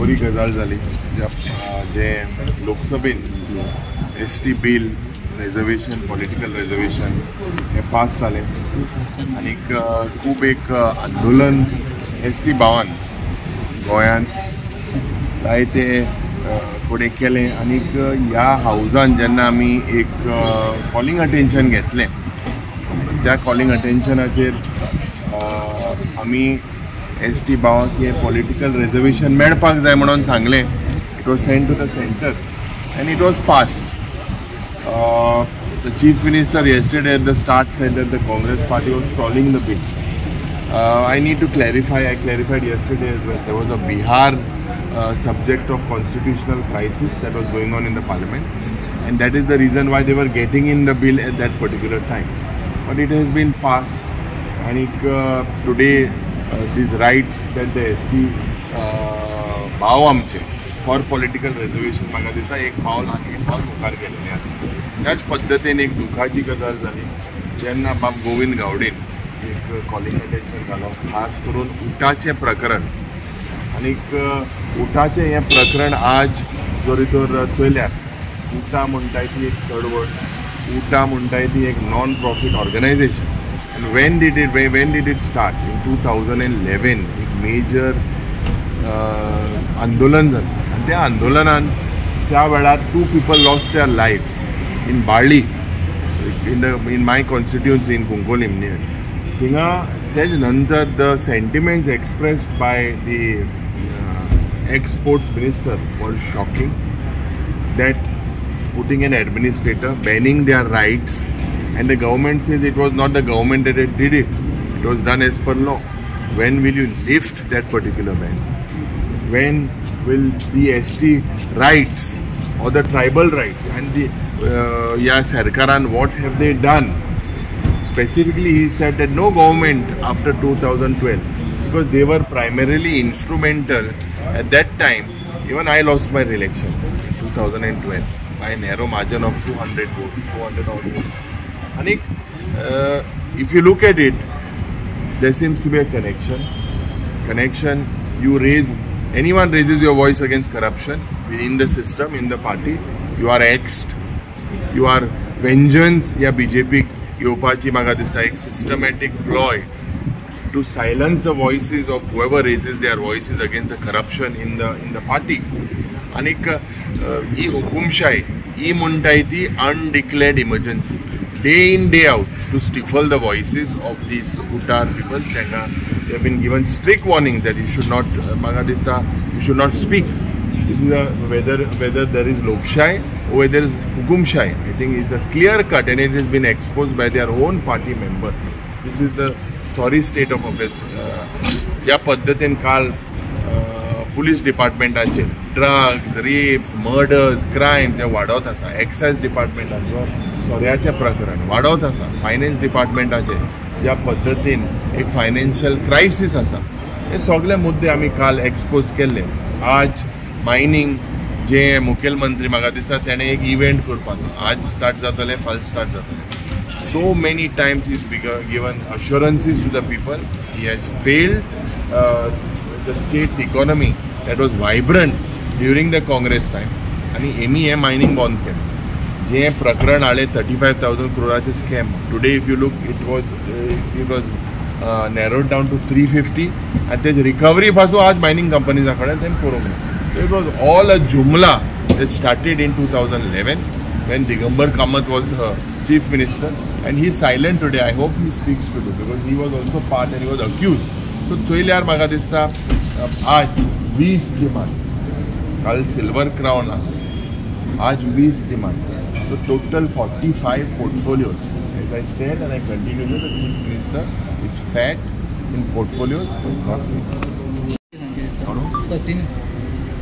बरी गजाल जाली जे लोकसभेन S T bill reservation political reservation हे पास जालें आनीक खूब एक आंदोलन एस टी भावान गोंयांत जायते फुडें केलें आनीक ह्या हावजान जेन्ना आमी एक कॉलिंग अटेन्शन घेतलें त्या कॉलिंग अटेन्शनाचेर आमी एस टी भावाक हें पॉलिटिकल रिजर्वेशन मेळपाक जाय म्हणून सांगलें. It was sent to the centre and it was passed. The Chief Minister yesterday at the start said that the Congress party was stalling the bill. I need to clarify, I clarified yesterday as well, there was a Bihar subject of constitutional crisis that was going on in the parliament, and that is the reason why they were getting in the bill at that particular time. But it has been passed, and today these rights that the ST भाव आमचे for political reservation म्हाका दिसता एक पावल आनी एक पावल मुखार गेल्लें आसा. त्याच पद्दतीन एक दुखाची गजाल जाली जेन्ना बाब गोविंद गावडेन एक कॉलिंग अटेन्शन घालो, खास करून उटाचें प्रकरण. आनीक उटाचें हें प्रकरण आज जरी तर चोयल्यार उटा म्हणटाय ती एक चळवळ, उटा म्हणटाय ती एक non profit organisation. And when did it start? In 2011 एक मेजर आंदोलन जालें आनी त्या आंदोलनान त्या वेळार 2 people lost their lives in Balli, in my constituency in Cuncolim near. थिंगा तेज नंतर the sentiments expressed by the ex sports minister were shocking, that putting an administrator, banning their rights, and the government says it was not the government that did it, it was done as per law. When will you lift that particular ban? When will the ST rights or the tribal rights and the yeah, Sarkaran, what have they done? Specifically, he said that no government after 2012, because they were primarily instrumental at that time. Even I lost my re-election in 2012 by a narrow margin of 200 votes, 200 odd votes. And if you look at it, there seems to be a connection. Connection, you raise, anyone raises your voice against corruption in the system, in the party, you are axed, you are vengeance. या BJP येवपाची म्हाका दिसता एक systematic ploy to silence the voices of whoever raises their voices against the corruption in the party. आनीक ही हुकुमशाय ही म्हणटाय ती undeclared emergency, day in day out, to stifle the voices of these UTAR people. तांकां they have been given strict warning that you should not, म्हाका दिसता you should not speak. This is a whether there is Lokshahi or whether is Hukumshahi, I think is a clear cut, and it has been exposed by their own party member. This is the sorry state of affairs. ज्या पद्दतीन काल police डिपार्टमेंटाचेर drugs, rapes, murders, crimes हे वाडत आसा, excise डिपार्टमेंटाचो सोऱ्याचें प्रकरण वाडत आसा, फायनान्स डिपार्टमेंटाचेर ज्या पद्दतीन एक फायनान्शियल क्रायसीस आसा, हे सगळे मुद्दे आमी काल एक्सपोज केल्ले. आज मायनींग जे मुखेलमंत्री म्हाका दिसता तेणें एक इव्हेंट करपाचो, आज स्टार्ट जातलें, फाल्यां स्टार्ट जातलें. So many times he's given assurances to the people. He has failed the state's economy that was vibrant during the Congress time. आनी एमी हें मायनींग बंद केलें. जें प्रकरण हाडलें 35,000 क्रोराचें scam, today if you look it was narrowed down to 350, आनी तेज recovery पासून आज मायनींग कंपनीजा कडेन तें करूंक ना. It was all a jumla that started in 2011 when Digambar Kamat was the Chief Minister, and he is silent today. I hope he speaks today because he was also part and he was accused. So चोयल्यार म्हाका दिसता आज 20 demand, काल silver क्रावन आसलें, आज 20 demand. So total 45 portfolios. As I said and I continue, the Chief Minister is fat in portfolios, not fit.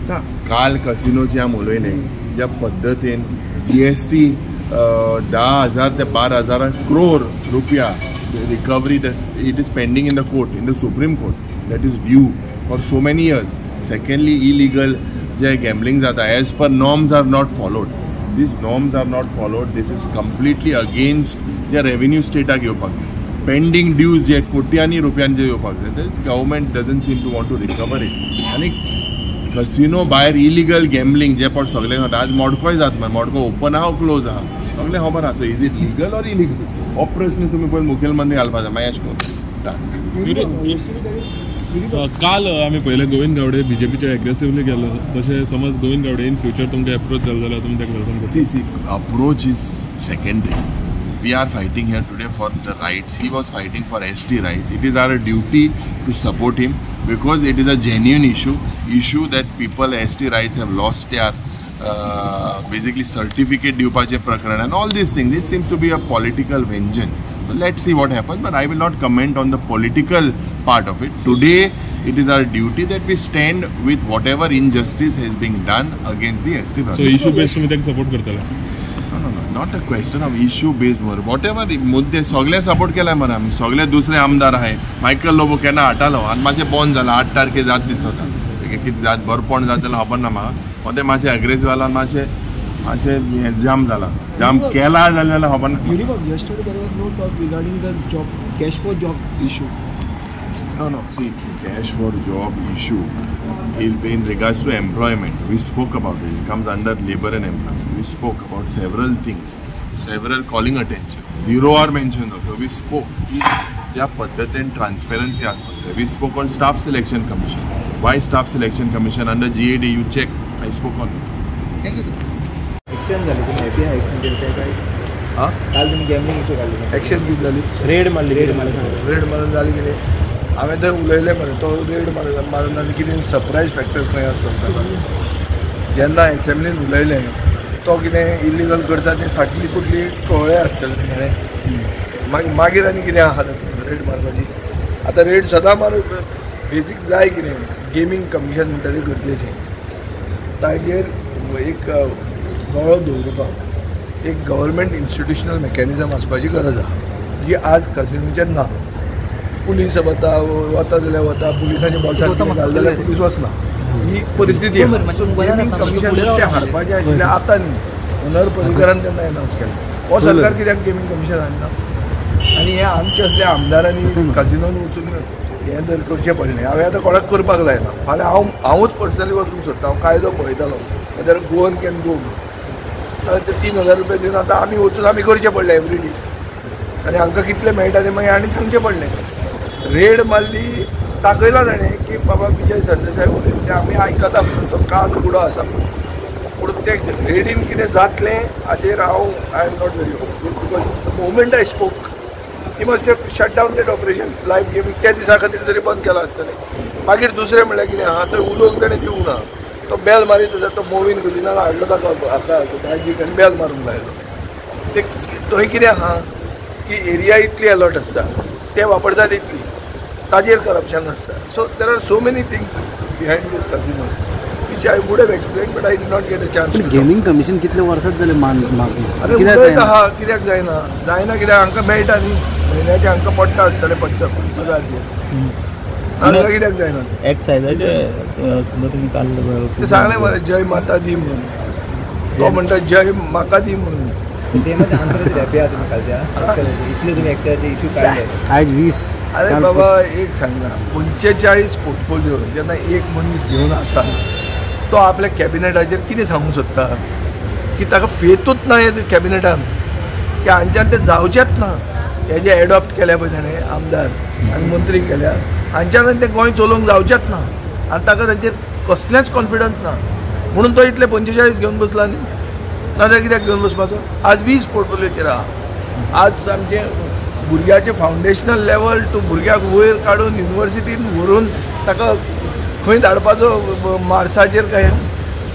ना काल कसिनोचे आमी उलयले ज्या पद्दतीन GST 10,000 ते 12,000 क्रोर रुपया recovery that it is pending in the court, in the Supreme Court, that is due for so many years. Secondly, illegal J gambling जाता as per norms are not followed. These norms are not followed. This is completely against J revenue स्टेटाक येवपाक जाय, pending dues जे कोट्यांनी रुपयांचे येवपाक जाय, government doesn't seem to want to recover it. आनी casino भायर illegal gambling जे पण सगळे आज मडकोय जात मरे, मडको ओपन आहा क्लोज आहा सगळें खबर आहा. So is it legal or illegal हो प्रश्न तुमी पयलीं मुखेलमंत्री घालपाक जाय. मागीर अशें करून काल आमी पळयलें गोविंद गावडे बीजेपीचे एग्रेसिवली गेलो, तशें समज गोविंद गावडे इन फ्युचर तुमकां एप्रोच जालो जाल्यार तुमी ताका welcome करता? See see approach is secondary. We are fighting here today for the rights. He was fighting for ST rights. It is our duty to support him because it is a genuine issue that people ST rights have lost their basically certificate दिवपाचें प्रकरण and all these things. It seems to be a political vengeance. So let's see what happens, but I will not comment on the political part of it. Today it is our duty that we stand with whatever injustice has been done against the ST brothers. So issue based तुम्ही ताका support करतले? No, no, no, not a question of issue based more. Whatever मुद्दे सगळे support केला मरे आमी. सगळे दुसरे आमदार आहाय. मायकल लोबो केन्ना हाडटालो आनी मातशें बंद जाला, 8 तारखे जात दिसता कितें जात बरपण जात जाल्यार खबर ना म्हाका. पण तें मातशें अग्रेसिव जाला, मातशें मातशें जाम जाला, जाम केला जाल्यार खबर ना. Yesterday there was no talk regarding the job, cash for job issue. No, no. See, cash for job issue in regards to employment, we spoke about it. It comes under labor and employment. We spoke about several things, several calling attention. Zero hour mentioned also. We spoke की ज्या पद्दतीन transparency आसपाक जाय. We spoke on staff selection commission. Why staff selection commission under GAD? You check. I spoke on it. Thank you. Action झाली तुम्ही happy आहे action केलं काय? हां, काल तुम्ही गॅमलिंग इशू काढली, ॲक्शन कितें जाली? रेड मारली, रेड मारली, रेड मारून जाली कितें? हांवें थंय उलयलें मरे, तो रेड मारून आनी कितें सरप्रायज फॅक्टर खंय आसता. जेन्ना एसेंब्लीन उलयलें तो कितें इलिगल करता तें फाटली कुठली कळ्ळें आसतलें ताणें. मागीर मागीर आनी कितें आहा रेड मारपाची. आतां रेड सदां मार बेजीक जाय कितें गेमींग कमिशन म्हणटा तें गरजेचें. ताजेर एक गळो दवरपाक एक गव्हर्मेंट इन्स्टिट्युशनल मॅकॅनिजम आसपाची गरज आहा, जी आज कसिनोचेर ना. पुलीस वता वता जाल्यार वता, पुलिसांच्या बोल्सांत कितें घाल जाल्यार पुलीस वचना, ही परिस्थिती. गेमींग कमिशन तें हाडपाचें आशिल्लें आतां न्ही, मनोहर पर्रीकरान तेन्ना एनावन्स केलें. हो सरकार कित्याक गेमींग कमिशन हाडना? आनी हे आमचे असल्या आमदारांनी काजिनोन वचून हें जर करचें पडलें, हांवें आतां कोणाक करपाक लायना. फाल्यां हांव हांवूच पर्सनली वचूंक सोदता, हांव कायदो पळयतालो जाल्यार गोवन can go ते 3000 रुपया दिवन आतां आमी वचून आमी करचें पडलें एवरी डे. आनी हांकां कितलें मेळटा तें मागीर आनी सांगचें पडलें. रेड मारली दाखयला ताणें की बाबा विजय सरदेसाय उलयता तें आमी आयकता म्हणून तो कान उगडो आसा. पूण ते रेडीन कितें जातलें हाचेर हांव I am not very hopeful because the moment I spoke he must have shut down that operation. Live gaming त्या दिसा खातीर तरी बंद केलां आसतलें. मागीर दुसरें म्हणल्यार कितें आहा, थंय उलोवंक ताणें दिवंक ना. तो बेल मारीत आसा, तो मोवीन गुदिनान हाडलो ताका हाका दाजीक आनी बेल मारूंक लायलो. ते थंय कितें आहा की एरिया इतली अलर्ट आसता, ते वापरतात इतली, ताजेर करप्शन आसता. So there are so many things behind this casinos which I would have explain but I did not get a chance. Gaming commission कितले वर्सां जाले मागणी? अरे उलयता आहा, कित्याक जायना? जायना कित्याक हांकां मेळटा न्ही, म्हयन्याचे हांकां पडटा आसतले 55,000. हांकां कित्याक जायना? एक्सायजाचे सुद्दां तुमी काल ते सांगलें मरे जय माता दी म्हणून, तो म्हणटा जय म्हाका दी म्हणून. सेमच आन्सर हॅपी आहा तुमी काल त्या इतले तुमी एक्सायजाचे इशू काडले आयज 20. अरे बाबा एक सांगना, 45 पोर्टफोलियो जेन्ना एक मनीस घेवन आसा तो आपल्या कॅबिनेटाचेर कितें सांगूंक सोदता की ताका फेतूच ना हे कॅबिनेटान, की हांच्यान तें जावचेंच ना. हे जे एडॉप्ट केल्या पळय ताणें आमदार आनी मंत्री केल्या, हांच्यान तें गोंय चलोवंक जावचेंच ना आनी ताका तांचेर कसलेंच कॉन्फिडन्स ना म्हणून तो इतले 45 घेवन बसला न्ही. नाजाल्यार कित्याक घेवन बसपाचो? आज 20 पोर्टफोलियोचेर आहा. आज आमचें भुरग्याचें फावंडेशनल लेवल टू भुरग्याक वयर काडून युनिवर्सिटीन व्हरून ताका खंय धाडपाचो, मार्साचेर काय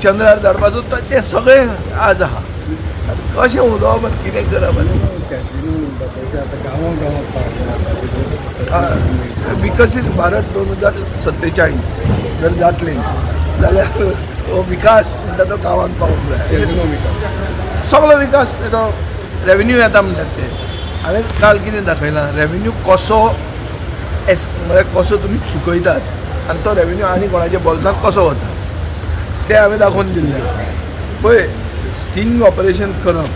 चंद्रार धाडपाचो, तें सगळें आज आहा. कशें उलोवप आनी कितें करप? विकसीत भारत 2047 जर जातलें जाल्यार हो विकास म्हणटा तो गांवांत पावूंक जाय. सगळो विकास तो रेवेन्यू येता म्हणटात ते. हांवें काल कितें दाखयलां, रेवेन्यू कसो एस म्हळ्यार कसो तुमी चुकयतात आनी तो रेवेन्यू आनी कोणाच्या बोल्सांत कसो वता तें हांवें दाखोवन दिल्लें. पळय, स्टिंग ऑपरेशन करप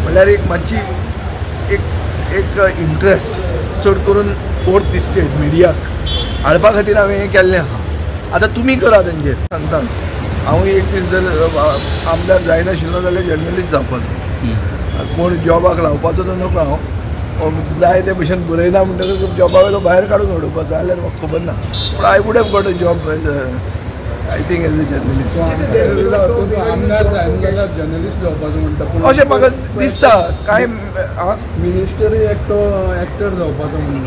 म्हणल्यार एक मातशी एक एक इंट्रस्ट चड करून फोर्थ इस्टेट मिडियाक हाडपा खातीर हांवें हें केल्लें आहा. आतां तुमी करा तेंचेर सांगता हांव एक दीस जर आमदार जायनाशिल्लो जाल्यार जर्नलिस्ट जावपाचो, कोण जॉबाक लावपाचो तो नको, हांव जाय ते भशेन बरयना म्हणटकच जॉबा वयलो भायर काडून उडोवपाचो जाल्यार म्हाका खबर ना, पूण I would have got a job I think as a journalist. आमदार जायना जाल्यार जर्नलिस्ट जावपाचो म्हणटा, अशें म्हाका दिसता. कांय मिनिस्टरूय एकटो एक्टर जावपाचो म्हणून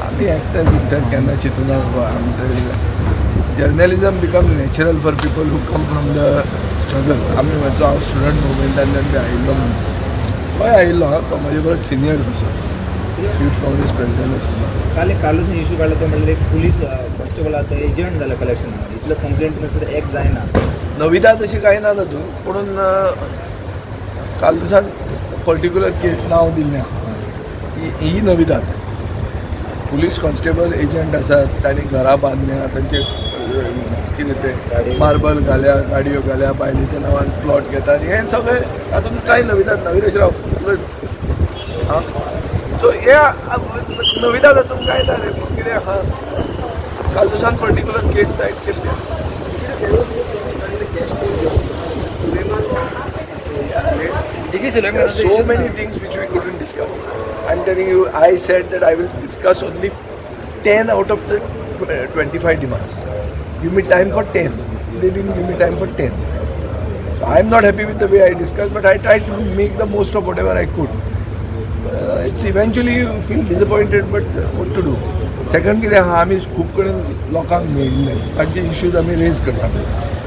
आमी एक्टर बिक्टर केन्ना चिंतूना बाबा. Journalism becomes natural for people who come from the struggle. आमी म्हणचो हांव स्टुडंट मुवमेंटांतल्यान बी आयिल्लो मनीस, हय आयिल्लो, तो म्हजे बरोबर सिनियर कसो यूथ काँग्रेस प्रेसिडेंट आशिल्लो. काल एक कार्लूस इशू काडला तो म्हणल्यार एक पुलीस कॉन्स्टेबल आतां एजंट जाला कलेक्शनान, इतलो कंप्लेंट सुद्दां एक जायना. नविदा तशी कांय ना तातूंत, पूण कार्लूसान पर्टिक्युलर केस नांव दिल्लें ही नविदाद. पुलीस कॉन्स्टेबल एजंट आसात, तांणी घरां बांदल्या, तांचे कितें ते मार्बल घाल्या, गाडयो घाल्या, बायलेच्या नांवान प्लॉट घेतात, हें सगळें तातूंत कांय नविदाद ना. विरेश राव आं, सो हे नविदाद तातूंत कांय ना रे, पूण कितें आहा कार्लूसान पर्टिक्युलर केस सायट केल्ली. There are so many things which we couldn't discuss. I'm telling you, I said that I will discuss only 10 out of the 25 demands. Give me time for 10. They didn't give me time for 10. So I'm not happy with the way I discussed, but I tried to make the most of whatever I could. It's eventually you feel disappointed, but what to do? Second, कितें आहा, आमी खूब कडेन लोकांक मेळिल्ले, तांचे issues आमी rays करता.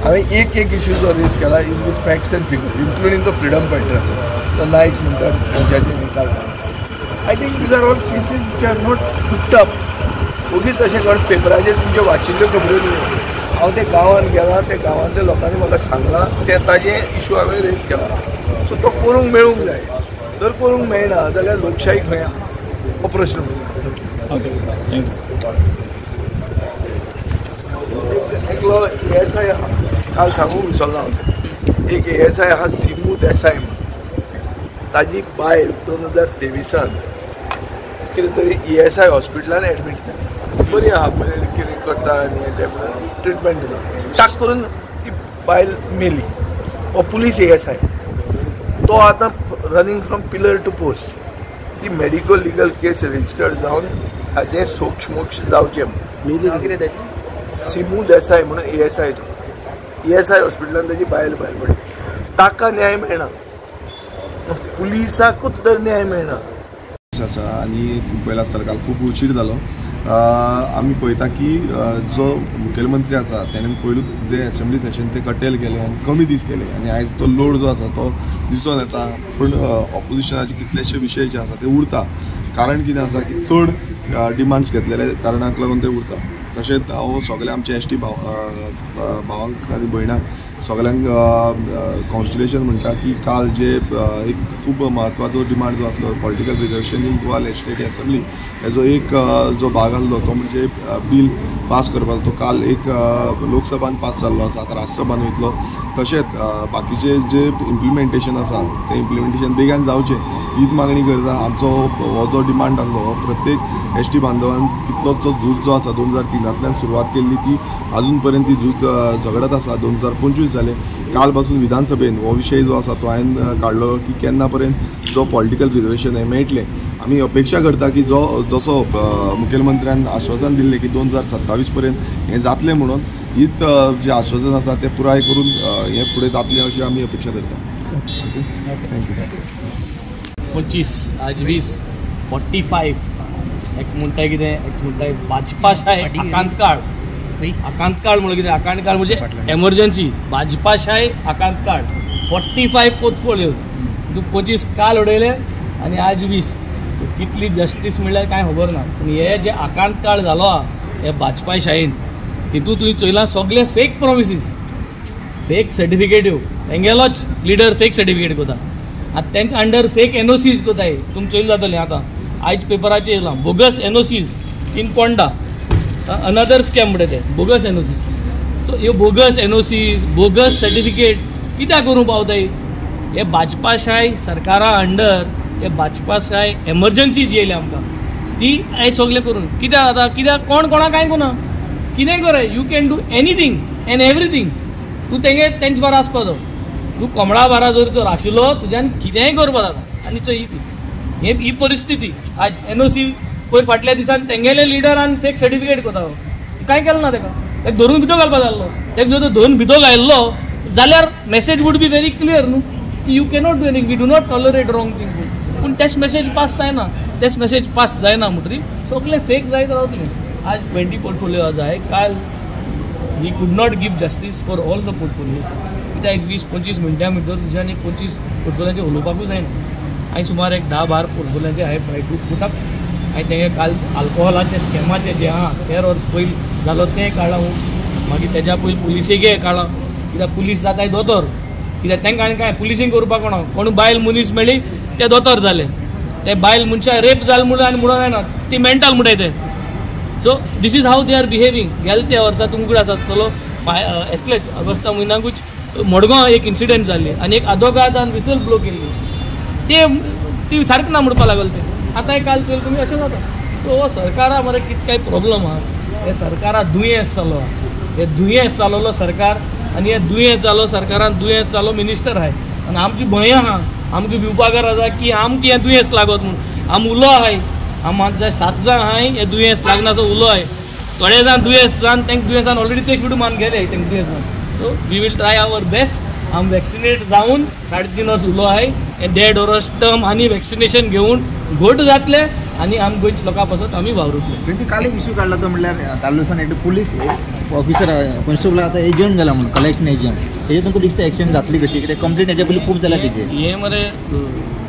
हांवें एक एक इश्यू जो रेज केला is with facts and figure, including the freedom fighter, तो नायक म्हणटात तांच्याचे निकाल. I think these are all cases which are not cooked up. ओगीच अशें करून पेपराचेर तुमच्यो वाचिल्ल्यो खबऱ्यो न्हय. हांव ते गांवांत गेला, ते गांवांतल्या लोकांनी म्हाका सांगलां, ते ताजे इशू हांवें रेज केला. सो तो करूंक मेळूंक जाय. जर करूंक मेळना जाल्यार लोकशाही खंय आहा हो प्रश्न उरता. Thank you. एकलो एएसआय आहा, काल सांगूंक विसरलो हांव, एक एएसआय आहा सिमू देसाय म्हणून, ताजी बायल 2023 कितें तरी ईएसआय हॉस्पिटलान एडमीट जाली. बरी आहा, बरें कितें करता आनी तें म्हणून ट्रिटमेंट दिता, टाक करून ती बायल मेली. हो पुलीस एएसआय, तो आतां running from pillar to post. ती मेडिकल लिगल केस रजिस्टर्ड जावन ताजें सोक्ष मोक्ष जावचें. सिमू देसाय म्हणून एएसआय, तो ईएसआय हॉस्पिटलान ताजी बायल भायर पडली, ताका न्याय मेळना, पुलिसाकूच तर न्याय मेळना. आसा आनी पयला आसतलो काल खूब उशीर जालो. आमी पळयता की जो मुखेलमंत्री आसा तेणें पयलूच जे एसेंब्ली सेशन ते कटेल केले आनी कमी दीस केले आनी आयज तो लोड जो आसा तो दिसून येता. पूण ऑपोजिशनाचे कितलेशे विशय जे आसा ते उरता, कारण कितें आसा की चड डिमांड्स घेतलेले कारणाक लागून ते उरता. तशेंच हांव सगळे आमचे एस टी भावांक आनी भयणांक सगळ्यांक कॉन्स्टिट्युशन म्हणटा की काल जे एक खूब म्हत्वाचो डिमांड जो आसलो political reservation in Goa legislative assembly हेजो एक जो भाग आसलो तो म्हणजे बील पास करपाचो, तो काल एक लोकसभान पास जाल्लो आसा, आतां राज्यसभान वयतलो. तशेंच बाकीचे जे इम्प्लिमेंटेशन आसा तें इम्प्लिमेंटेशन बेगान जावचें हीच मागणी करता. आमचो हो जो डिमांड आसलो हो प्रत्येक एस टी बांधवान कितलोच जो झूज जो आसा 2003 सुरवात केल्ली ती अजून पर्यंत ती झूज झगडत आसा. 2025 जाले काल पासून विधानसभेन हो विशय जो आसा तो हांवें काडलो की केन्ना पर्यंत जो पॉलिटिकल रिजर्वेशन हें मेळटलें. आमी अपेक्षा करता की जो जसो मुखेलमंत्र्यान आश्वासन दिल्लें की 2027 पर्यंत हें जातलें म्हणून, हीच जें आश्वासन आसा तें पुराय करून हें फुडें जातलें अशी आमी अपेक्षा धरता. Thank you. 25 आज 20 45 एक म्हणटा कितें, एक म्हणटा भाजपाशाय आकांतकाळ. आकांतकाळ म्हणल्यार कितें? आकांतकाळ म्हणजे एमर्जन्सी. भाजपाशाय आकांतकाळ 45 पोर्टफोलियोज तूं 25 काल उडयले आनी आज 20. सो कितली जस्टीस म्हणल्यार कांय खबर ना. पूण हे जे आकांतकाळ जालो आहा हे भाजपाशायेन, तितूंत तुवें चोयलां सगळे फेक प्रोमिसीस, फेक सर्टिफिकेट्यो, तेंगेलोच लिडर फेक सर्टिफिकेट कोता, आतां तेंच्या अंडर फेक एनओसीज कोताय. तुमी चोयलें जातलें आतां आयज पेपराचेर येयलां bogus NOCs in Ponda, another scam म्हणटा ते बोगस एनओसीज. सो ह्यो बोगस एनओसीज, बोगस सर्टिफिकेट कित्याक करूंक पावताय? हे भाजपाशाय सरकारा अंडर हे भाजपाशाय एमर्जन्सी जी येयल्या आमकां ती आयज सगळें करून कित्याक जाता? कित्याक कोण कोणाक कांय कोना, कितें कर, you can do anything and everything. तूं तेंगे तेंचे बारा आसपा तो, तूं कोंबडा बारा जर तर आशिल्लो तुज्यान कितेंय करपा जाता. आनी चोय ही परिस्थिती आज एनओसी पयर फाटल्या दिसान तेंगेले लिडरान फेक सर्टिफिकेट करता, कांय केलें ना तेका, तेका धरून भितर घालपा जाल्लो. तेका जर धरून भितर घायल्लो जाल्यार message would be very clear न्हू की you cannot do anything, we do not tolerate wrong thing. पूण तेच मेसेज पास जायना, तेच मेसेज पास जायना म्हणटरी सगळें फेक जायत रावतलें. आज 20 पोर्टफोलियो जाय, काल he could not give justice for all the portfolio. कित्याक 20-25 मिनटां भितर तुज्यान एक 25 पोर्टफोलियोचेर उलोवपाकूच जायना. हांवें सुमार एक 10-12 पोर्टफोलियोचे हांवें ट्राय टू पुट अप. हांवें तेंगे काल आल्कोहोलाचें स्कॅमाचें जें आहा तेर वर्स पयलीं जालो तें काडलां, मागीर तेज्या पयलीं पुलिसेगे काडलां, कित्याक पुलीस जाताय दोतोर, कित्याक तांकां आनी कांय पुलिसींग करपाक कोणा कोण बायल मनीस मेळ्ळी ते दोतोर जाले, ते बायल मनशां रेप जाल म्हणून आनी म्हणून जायना, ती मेंटल म्हणटाय ते. So this is how they are behaving. गेले त्या वर्सा तुमकां उगडास आसतलो एसलेच ऑगस्टा म्हयन्याकूच मडगांव एक इन्सिडंट जाल्ली आनी एक आदोगादान विसल ब्लो केल्ली, ते ती सारकें ना म्हणपाक लागल ते. आतां काल चोयल तुमी अशें जाता. सो हो सरकारा मरे कितें काय प्रॉब्लम आहा, हे सरकारा दुयेंस जालो आहा, हे दुयेंस जालोलो सरकार आनी हे दुयेंस जालो सरकारान दुयेंस जालो मिनिस्टर आहाय आनी आमची भंय आहा, आमकां भिवपा गरज आहा की आमकां हें दुयेंस लागत म्हूण. आम उलो आहाय, आम आतां जाय 7 जाण आहाय हे दुयेंस लागना असो उलो आहाय, थोडे जाण दुयेंस जावन तांकां दुयेंसान ऑलरेडी ते शुडू मान गेले तांकां दुयेंस जावन. So we will try our best. आम वॅक्सिनेट जावन 3.5 वर्स उलो आहाय, हे 1.5 वर्स टर्म आनी वॅक्सिनेशन घेवन घट जातले आनी आम गोंयच्या लोकां पासत आमी वावरुतले. तेंचे काल एक इशू काडला तो म्हणल्यार तालुसान एक पुलीस ऑफिसर कॉन्स्टेबल आतां एजंट जाला म्हणून, कलेक्शन एजंट, हेजेर तुमकां दिसता एक्शन जातली कशी? कित्याक कंप्लेन हेच्या पयलीं खूब जाला तेजेर. हे मरे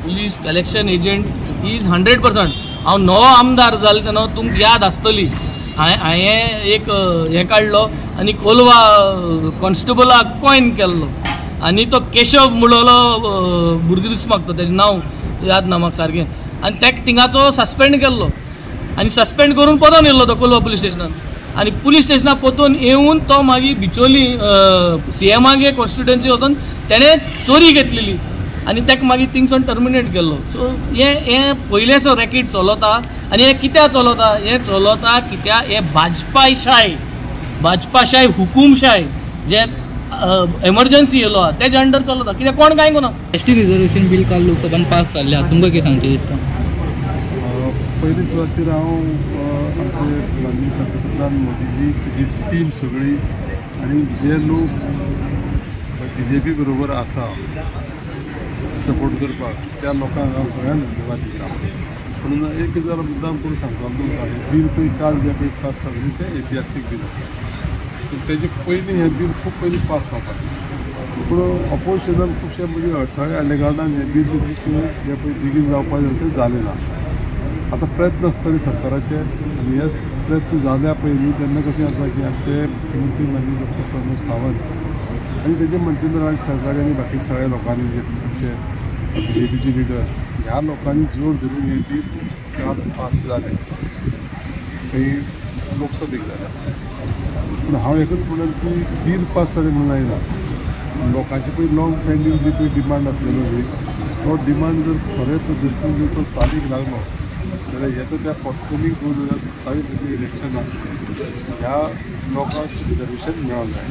police collection agent is 100%. हांव नवो आमदार जालो तेन्ना तुमकां याद आसतली हांवें एक हें काडलो आनी कोलवा कॉन्स्टेबलाक कॉयन केल्लो आनी तो केशव म्हणलोलो भुरगो दिसता म्हाका, तेजें नांव याद ना म्हाका सारकें, आनी तेका थिंगाचो सस्पेंड केल्लो आनी सस्पेंड करून परतून येयल्लो तो कोलवा पुलीस स्टेशनान आनी पुलीस स्टेशनाक परतून येवन तो मागीर बिचोली सीएमागे कॉन्स्टिट्युएन्सी वचून तेणें चोरी घेतलेली आनी तेका मागीर थिंगसून टर्मिनेट केल्लो. सो हें पयलेंचो रॅकेट चलता आनी हें कित्याक चलता, हें चलता कित्याक हें भाजपाशाय, भाजपाशाय हुकूमशाय जे एमर्जन्सी येयलो आहा तेजे अंडर चलता, कित्याक कोण कांय करना. एस टी रिजर्वेशन बील काल लोकसभान पास जाल्लें आहा, तुमकां कितें सांगचें दिसता? पयली सुवातेर हांव आमचे माननीय पंतप्रधान मोदीजी, तेजी टीम सगळी आनी जे लोक बीजेपी बरोबर आसा सपोर्ट करपाक त्या लोकांक हांव सगळ्यांक धन्यवाद दिता. म्हणून एक गजाल मुद्दाम करून सांगता तुमकां, बील पळय काल जें पळय पास जालें तें ऐतिहासीक बील आसा, पूण तेजे पयलीं हें बील खूब पयलीं पास जावपाचें, पूण ऑपोजिशनान खुबशे मदीं अडथळे हाडले कारणान हें बील जें पळय बेगीन जावपाचें तें जालें ना. आतां प्रयत्न आसतले सरकाराचे आनी हे प्रयत्न जाल्या पयलीं तेन्ना कशें आसा की आमचे मुख्यमंत्री माननीय डॉक्टर प्रमोद सावंत आनी तेजे मंत्रीमंडळान सरकारी आनी बाकी सगळ्या लोकांनी जे आमचे बीजेपीचे लिडर ह्या लोकांनी जोर धरून हें बील काल पास जालें, थंय लोकसभेक जालें. पूण हांव एकूच म्हणून की बील पास जालें म्हणून जायना, लोकांची पळय लॉंग पेंडींग जी पळय डिमांड आसलेलो न्ही तो डिमांड जर खरे पद्दतीन जर तो चालीक लागलो जाल्यार येता त्या फोर्थकमींग 2027 इलेक्शनाक ह्या लोकांक रिजर्वेशन मेळोंक जाय.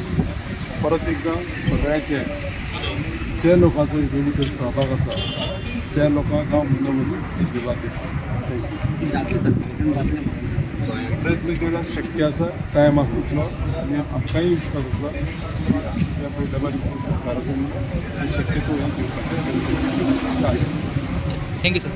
परत एकदां सगळ्यांचे जे लोकांचो हितून भितर सहभाग आसा त्या लोकांक हांव मनोमनी धन्यवाद दिता. Thank you. प्रयत्न केल्यार शक्य आसा, टायम आसा तितलो आनी आमकांय विश्वास आसा त्या पळय डबल सरकार आसा शक्यतो हें दिवपाचें. Thank you sir.